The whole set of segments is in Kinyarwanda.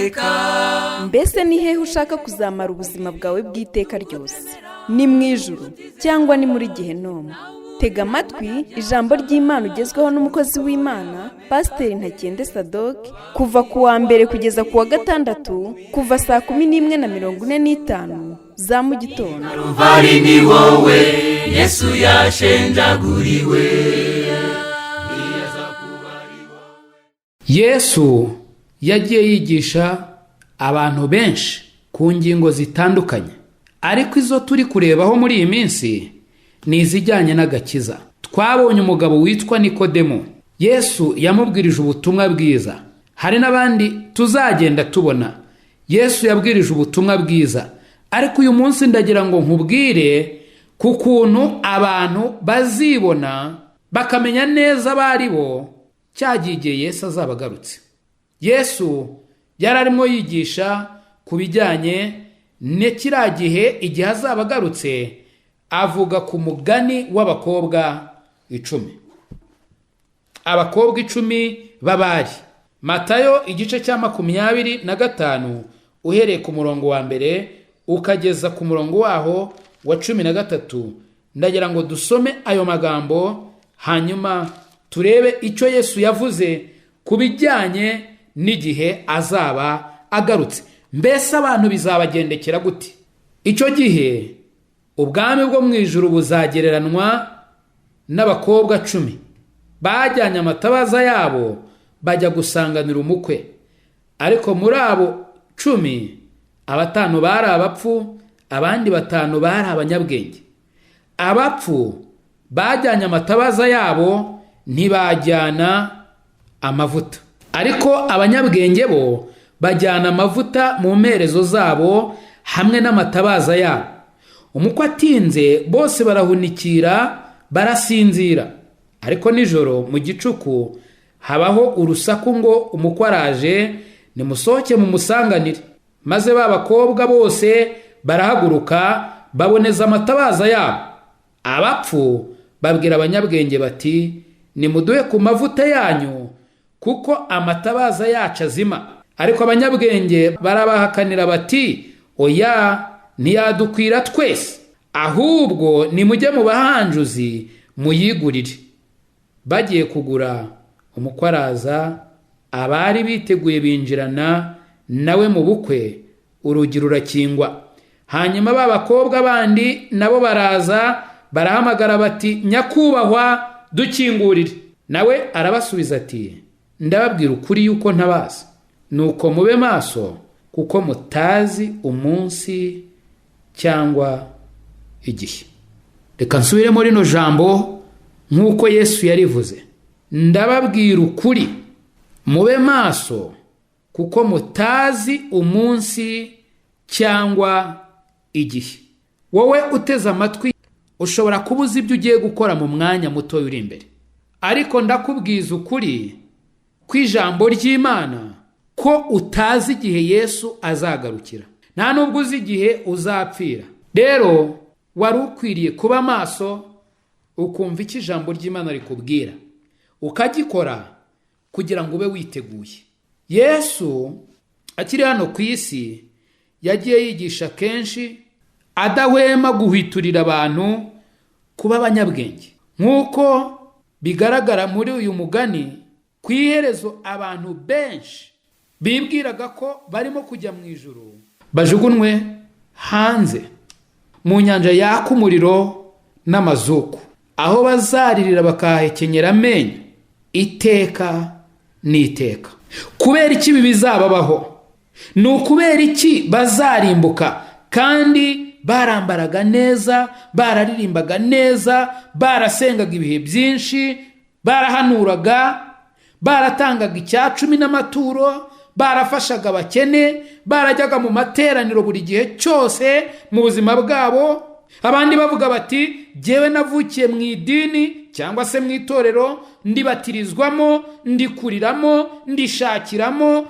Uwiteka. Mbese ni hehe ushaka kuzamara ubuzima bwawe bw'iteka ryose? Ni mu ijuru cyangwa ni muri Gehinomu? Tega amatwi ijambo ry'Imana ugezweho n'umukozi w'Imana, Pasiteri Ntakende Sadoke, kuva ku wa mbere kugeza ku wa gatandatu, kuva saa 11:45 za mu gitondo. Ruvari ni wowe Yesu yashenjaguriwe. Yesu yagiye yigisha abantu benshi ku ngingo zitandukanye, ariko izo turi kurebaho muri iyi minsi ni izijyanye n'agakiza. Twabonye umugabo witwa Nikodemo, Yesu yamubwirije ubutumwa bwiza. Hari n'abandi tuzagenda tubona Yesu yabwirije ubutumwa bwiza, ariko uyu munsi ndagira ngo nkubwire ku kuntu abantu bazibona bakamenya neza abo ari bo cyagiye igihe Yesu azaba agarutse. Yesu yari arimo yigisha ku bijyanye na kiriya gihe, igihe azaba agarutse, avuga ku mugani w'abakobwa 10, abakobwa 10 b'abari. Matayo igice cya 25, uhereye ku murongo wa 1 ukageza ku murongo waho wa 13. Ndagira ngo dusome ayo magambo, hanyuma turebe icyo Yesu yavuze ku bijyanye n'igihe azaba agarutse. Mbese abantu bizabagendekera gute icyo gihe? Ubwami bwo mu ijuru buzagereranwa n'abakobwa 10 bajyanye amatabaza yabo bajya gusanganira umukwe. Ariko muri abo 10, abatanu bari abapfu, abandi 5 bari abanyabwenge. Abapfu bajyanye amatabaza yabo, ntibajyana amavuta, ariko abanyabwenge bo bajyana amavuta mu mperezo zabo hamwe n'amatabaza yabo. Umukwe atinze, bose barahunikira, barasinzira. Ariko nijoro mu gicuku habaho urusaku ngo: "Umukwe araje, nimusohoke mumusanganire." Maze ba bakobwa bose barahaguruka, baboneza amatabaza yabo. Abapfu babwira abanyabwenge bati: "Nimuduhe ku mavuta yanyu, kuko amatabaza yacu azima." Ariko abanyabwenge barabahakanira bati: "Oya, ntiyadukwira twese, ahubwo nimujye mu bahanjuzi muyigurire." Bagiye kugura, umukwe araza, abari biteguye binjirana nawe mu bukwe, urugi rurakingwa. Hanyuma ba bakobwa bandi nabo baraza, barahamagara bati: "Nyakubahwa, dukingurire." Nawe arabasubiza ati: "Ndababwira ukuri yuko ntabazi. Nuko mube maso, kuko mutazi umunsi cyangwa igihe." Reka nsubiremo rino jambo nk'uko Yesu yarivuze: "Ndababwira ukuri, mube maso, kuko mutazi umunsi cyangwa igihe." Wowe uteze amatwi, ushobora kuba uzi ibyo ugiye gukora mu mwanya muto uri imbere, ariko ndakubwiza ukuri ku ijambo ry'Imana ko utazi igihe Yesu azagarukira, nta nubwo uzi igihe uzapfira. Rero wari ukwiriye kuba maso, ukumva icyo ijambo ry'Imana rikubwira, ukagikora kugira ngo ube witeguye. Yesu akiri hano ku isi yagiye yigisha kenshi, adahwema guhwiturira abantu kuba abanyabwenge, nk'uko bigaragara muri uyu mugani. Ku iherezo, abantu benshi bibwiraga ko barimo kujya mu ijuru bajugunywe hanze mu nyanja yaka umuriro n'amazuku, aho bazaririra bakahahekenyera amenyo iteka n'iteka. Kubera iki ibi bizababaho? Ni ukubera iki bazarimbuka kandi barambaraga neza, bararirimbaga neza, barasengaga ibihe byinshi, barahanuraga, baratangaga icya cumi n'amaturo, barafashaga abakene, barajyaga mu materaniro buri gihe cyose mu buzima bwabo? Abandi bavuga bati: "Jyewe navukiye mu idini cyangwa se mu itorero, ndibatirizwamo, ndikuriramo, ndishakiramo,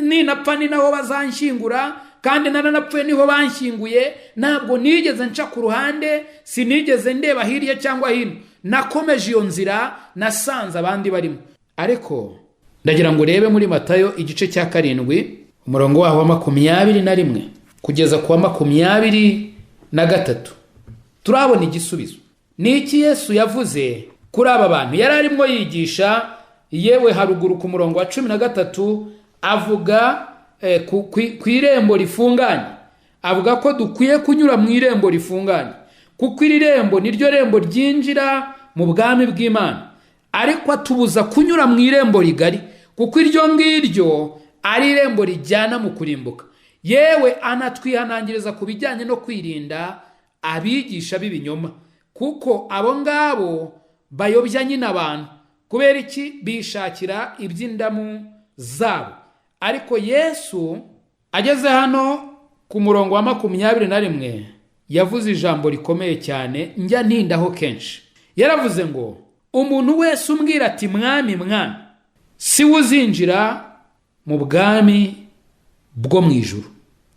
ninapfa ni naho bazanshyingura, kandi naranapfuye niho banshyinguye. Ntabwo nigeze nca ku ruhande, sinigeze ndeba hirya cyangwa hino, nakomeje iyo nzira nasanze abandi barimo." Ariko ndagira ngo urebe muri Matayo igice cya 7, umurongo waho wa 21 kugeza ku wa 23, turabona igisubizo. Ni iki Yesu yavuze kuri aba bantu yari arimo yigisha? Yewe, haruguru ku murongo wa 13 avuga ku irembo rifunganye, avuga ko dukwiye kunyura mu irembo rifunganye, kuko iri rembo niryo rembo ryinjira mu bwami bw'Imana. Ariko atubuza kunyura mu irembo rigari, kuko iryo ngiryo ari irembo rijyana mu kurimbuka. Yewe, anatwihanangiriza ku bijyanye no kwirinda abigisha b'ibinyoma, kuko abo ngabo bayobya nyine abantu. Kubera iki? Bishakira iby'indamu zabo. Ariko Yesu ageze hano ku murongo wa 21 yavuze ijambo rikomeye cyane njya ntindaho kenshi. Yaravuze ngo: "Umuntu wese umbwira ati: 'Mwami, Mwami,' si we uzinjira mu bwami bwo mu ijuru,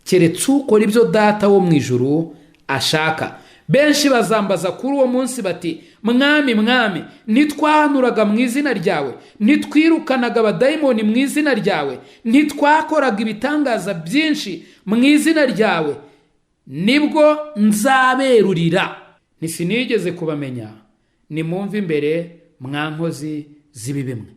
keretse ukora ibyo Data wo mu ijuru ashaka. Benshi bazambaza kuri uwo munsi bati: 'Mwami, Mwami, ntitwahanuraga mu izina ryawe? Ntitwirukanaga abadayimoni mu izina ryawe? Ntitwakoraga ibitangaza byinshi mu izina ryawe?' Nibwo nzaberurira nti: 'Sinigeze kubamenya, nimumve imbere, mwa nkozi z'ibibi mwe.'"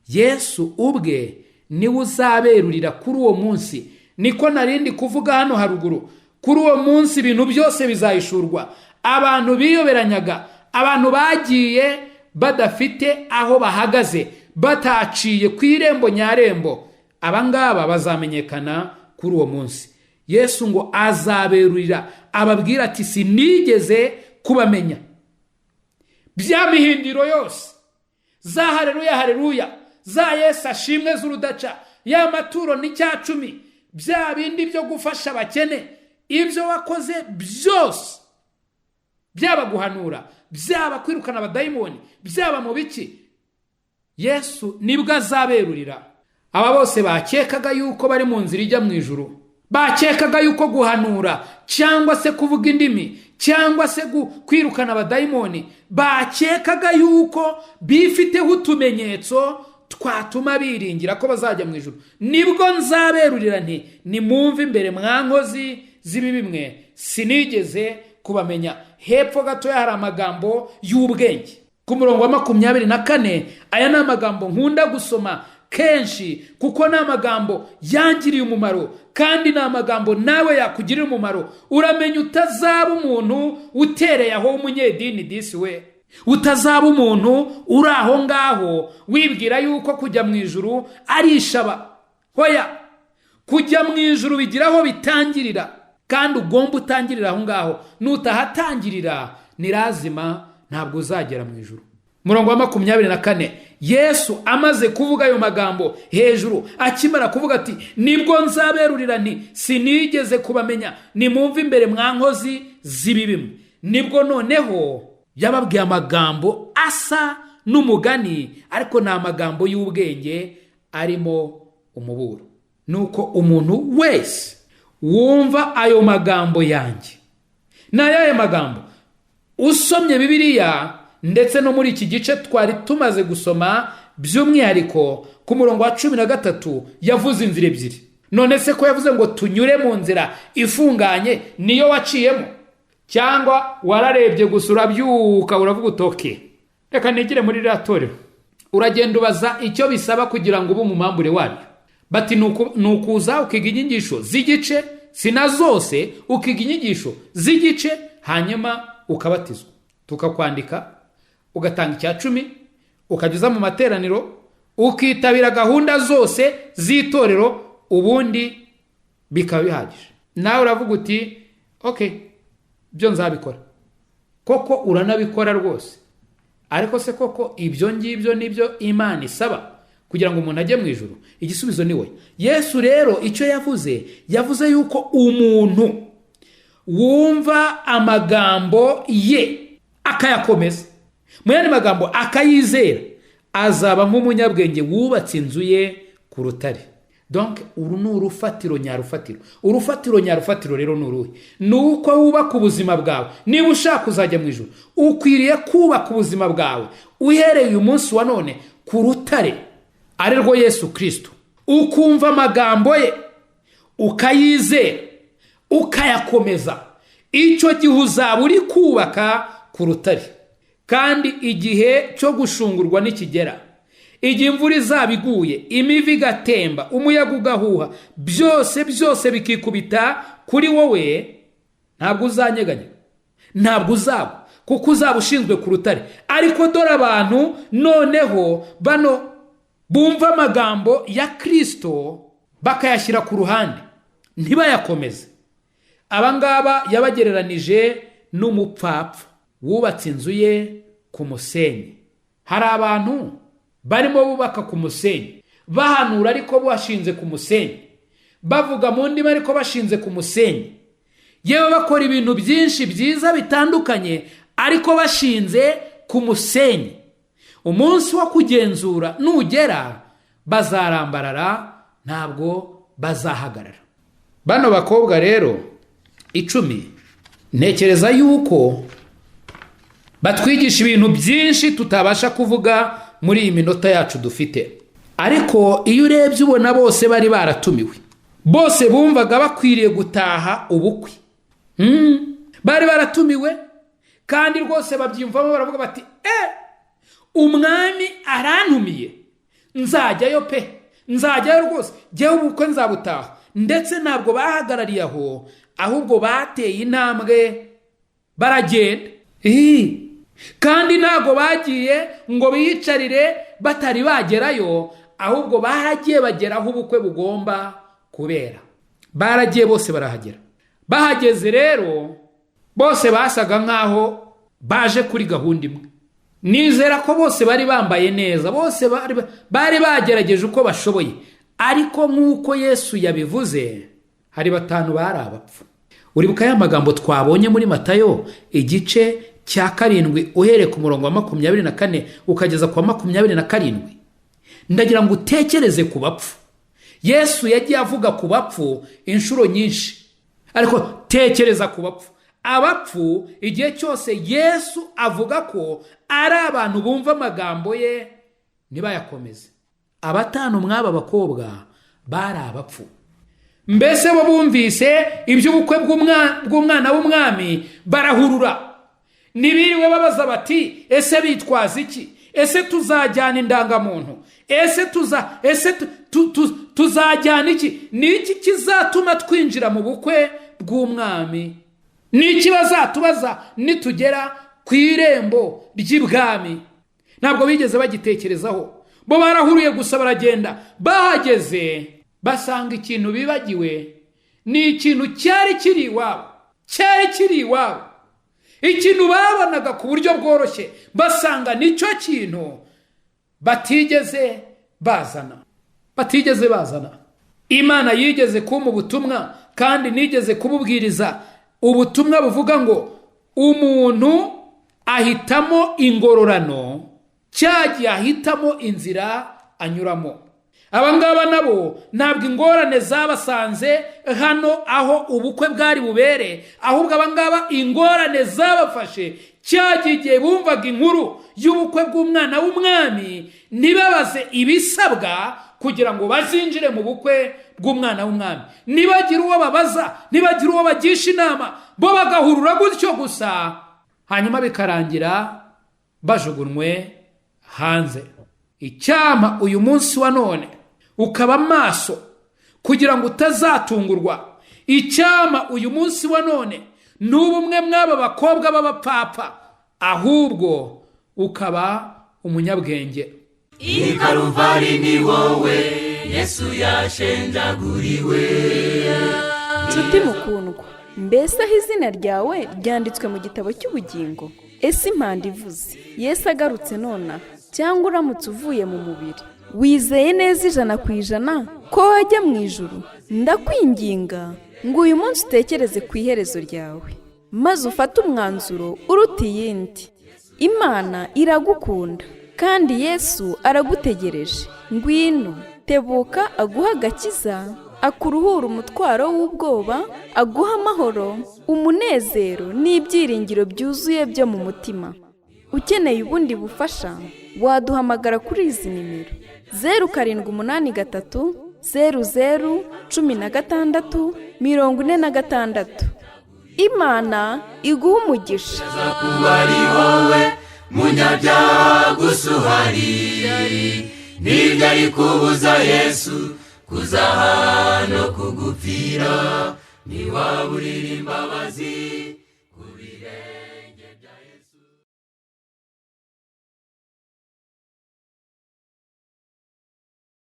Yesu ubwe niwe uzaberurira kuri uwo munsi. Niko narindi kuvuga hano haruguru, kuri uwo munsi ibintu byose bizahishurwa. Abantu biyoberanyaga, abantu bagiye badafite aho bahagaze, bataciye ku irembo nyarembo, abangaba bazamenyekana kuri uwo munsi. Yesu ngo azaberurira ababwira ati: "Sinigeze kubamenya." Bya mihindiro yose, za hareruya hareruya, za Yesu ashimwe z'urudaca, ya maturo n'icya cumi, bya bindi byo gufasha abakene, ibyo wakoze byose, byaba guhanura, byaba kwirukana abadayimoni, byaba mu biki, Yesu nibwo azaberurira. Aba bose bakekaga yuko bari mu nzira ijya mu ijuru, bakekaga yuko guhanura cyangwa se kuvuga indimi cyangwa se kwirukana abadayimoni, bakekaga yuko bifiteho utumenyetso twatuma biringira ko bazajya mu ijuru, nibwo nzaberurira nti: "Nimwumve imbere, mwa nkozi z'ibibi mwe, sinigeze kubamenya." Hepfo gatoya hari amagambo y'ubwenge ku murongo wa 24. Aya ni amagambo nkunda gusoma kenshi, kuko ni amagambo yangiriye umumaro, kandi ni amagambo nawe yakugirira umumaro. Uramenya utazaba umuntu utereye aho w'umunyedini disi we, utazaba umuntu uri aho ngaho wibwira yuko kujya mu ijuru ari ishaba. Hoya, kujya mu ijuru bigira aho bitangirira, kandi ugomba utangirira aho ngaho. Nutahatangirira ni lazima ntabwo uzagera mu ijuru. Murongo wa 24, Yesu amaze kuvuga ayo magambo hejuru, akimara kuvuga ati: "Nibwo nzaberurira nti: 'Sinigeze kubamenya, nimumve imbere, mwa nkozi z'ibibi mwe,'" nibwo noneho yababwiye amagambo asa n'umugani, ariko ni amagambo y'ubwenge arimo umuburo. Nuko umuntu wese wumva ayo magambo yanjye. Ni ayahe magambo? Usomye Bibiliya, ndetse no muri iki gice twari tumaze gusoma, by'umwihariko ku murongo wa 13, yavuze inzira ebyiri. None se ko yavuze ngo tunyure mu nzira ifunganye, niyo waciyemo? Cyangwa wararebye gusa urabyuka uravuga utoke: "Reka nigire muri ririya torero"? Uragenda ubaza icyo bisaba kugira ngo ube umumambure waryo, bati: "Ni ukuza ukiga inyigisho z'igice, si na zose, ukiga inyigisho z'igice, hanyuma ukabatizwa, tukakwandika, ugatanga icya cumi, ukajya uza mu materaniro, ukitabira gahunda zose z'itorero, ubundi bikaba bihagije." Nawe uravuga uti: "Okay, byo nzabikora." Koko uranabikora rwose, ariko se koko ibyo ngibyo nibyo Imana isaba kugira ngo umuntu ajye mu ijuru? Igisubizo ni we. Yesu rero icyo yavuze, yavuze yuko umuntu wumva amagambo ye akayakomeza, mu yandi magambo akayizera, azaba nk'umunyabwenge wubatse inzu ye ku rutare. Donc uru ni urufatiro nyarufatiro. Urufatiro nyarufatiro rero ni uruhe? Ni uko wubaka ubuzima bwawe. Niba ushaka kuzajya mu ijuru, ukwiriye kubaka ubuzima bwawe uhereye uyu munsi wa none ku rutare, ari rwo Yesu Kirisito, ukumva amagambo ye. Ukayizera, ukayakomeza, icyo gihe uzaba uri kubaka ku rutare. Kandi igihe cyo gushungurwa nikigera, igihe imvura izaba iguye, imivu igatemba, umuyaga ugahuha, byose byose bikikubita kuri wowe, ntabwo uzanyeganyega, ntabwo uzaba, kuko uzaba ushinzwe ku rutare. Ariko dore abantu noneho bano bumva amagambo ya Kirisito bakayashyira ku ruhande, ntibayakomeze. Abangaba yabagereranije n'umupfapfa wubatse inzu ye ku musenyi. Hari abantu barimo bubaka ku musenyi, bahanura ariko bashinze ku musenyi, bavuga mu ndimi ariko bashinze ku musenyi, yewe bakora ibintu byinshi byiza bitandukanye ariko bashinze ku musenyi. Umunsi wo kugenzura nugera bazarambarara, ntabwo bazahagarara. Bano bakobwa rero 10, ntekereza yuko batwigisha ibintu byinshi tutabasha kuvuga muri iyi minota yacu dufite. Ariko iyo urebye ubona bose bari baratumiwe, bose bumvaga bakwiriye gutaha ubukwe. Bari baratumiwe kandi rwose babyiyumvamo, baravuga bati umwami arantumiye, nzajyayo pe, nzajyayo rwose, jyewe ubukwe nzabutaha. Ndetse ntabwo bahagarariye aho, ahubwo bateye intambwe baragenda. Kandi ntabwo bagiye ngo biyicarire batari bagerayo, ahubwo baragiye bagera aho ubukwe bugomba kubera. Baragiye bose barahagera. Bahageze rero bose basaga nk'aho baje kuri gahunda imwe. Nizera ko bose bari bambaye neza, bose bari bagerageje uko bashoboye. Ariko nk'uko Yesu yabivuze, hari 5 bari abapfu. Uribuka ya magambo twabonye muri Matayo igice cya 7 uhereye ku murongo wa 24 ukageza ku wa 27? Ndagira ngo utekereze ku bapfu. Yesu yagiye avuga ku bapfu inshuro nyinshi, ariko tekereza ku bapfu. Abapfu igihe cyose Yesu avuga ko ari abantu bumva amagambo ye ntibayakomeze. 5 mw'aba bakobwa bari abapfu. Mbese bo bumvise iby'ubukwe bw'umwana w'umwami barahurura. Ntibiriwe babaza bati ese bitwaza iki? Ese tuzajyana indangamuntu? Ese tuzajyana iki? Ni iki kizatuma twinjira mu bukwe bw'umwami? Ni iki bazatubaza nitugera ku irembo ry'ibwami? Ntabwo bigeze bagitekerezaho. Bo barahuriye gusa baragenda. Bahageze basanga ikintu bibagiwe, ni ikintu cyari kiri iwabo, cyari kiri iwabo, ikintu babonaga ku buryo bworoshye, basanga nicyo kintu batigeze bazana, batigeze bazana. Imana yigeze kumpa ubutumwa, kandi nigeze kububwiriza, ubutumwa buvuga ngo umuntu ahitamo ingororano, cyagiye ahitamo inzira anyuramo. Abangaba nabo ntabwo ingorane zabasanze hano aho ubukwe bwari bubere, ahubwo abangaba ingorane zabafashe cyagiye igihe bumvaga inkuru y'ubukwe bw'umwana w'umwami, ntibabaze ibisabwa kugira ngo bazinjire mu bukwe bw'umwana w'umwami. Ntibagire uwo babaza, ntibagire uwo bagisha inama, bo bagahurura gutyo gusa, hanyuma bikarangira bajugunywe hanze. Icyampa uyu munsi wa none ukaba maso kugira ngo utazatungurwa. Icyampa uyu munsi wa none n'ubu umwe mw'aba bakobwa b'abapfapfa, ahubwo ukaba umunyabwenge. I Karuvari ni wowe Yesu yashenjaguriwe. Nshuti mukundwa, mbese aho izina ryawe ryanditswe mu gitabo cy'ubugingo? Ese impanda ivuze Yesu agarutse nonaha, cyangwa uramutse uvuye mu mubiri, wizeye neza 100% ko wajya mu ijuru? Ndakwinginga ngo uyu munsi utekereze ku iherezo ryawe, maze ufate umwanzuro uruta iyindi. Imana iragukunda kandi Yesu aragutegereje. Ngwino tebuka aguha agakiza, akuruhura umutwaro w'ubwoba, aguha amahoro, umunezero n'ibyiringiro byuzuye byo mu mutima. Ukeneye ubundi bufasha waduhamagara kuri izi nimero: 0783 00 16 46. Imana iguha umugisha. Kuba ari wowe munyabyaha gusa uhari, nibyo ari kubuza Yesu kuzaha no kugupfira, ntiwaburira imbabazi.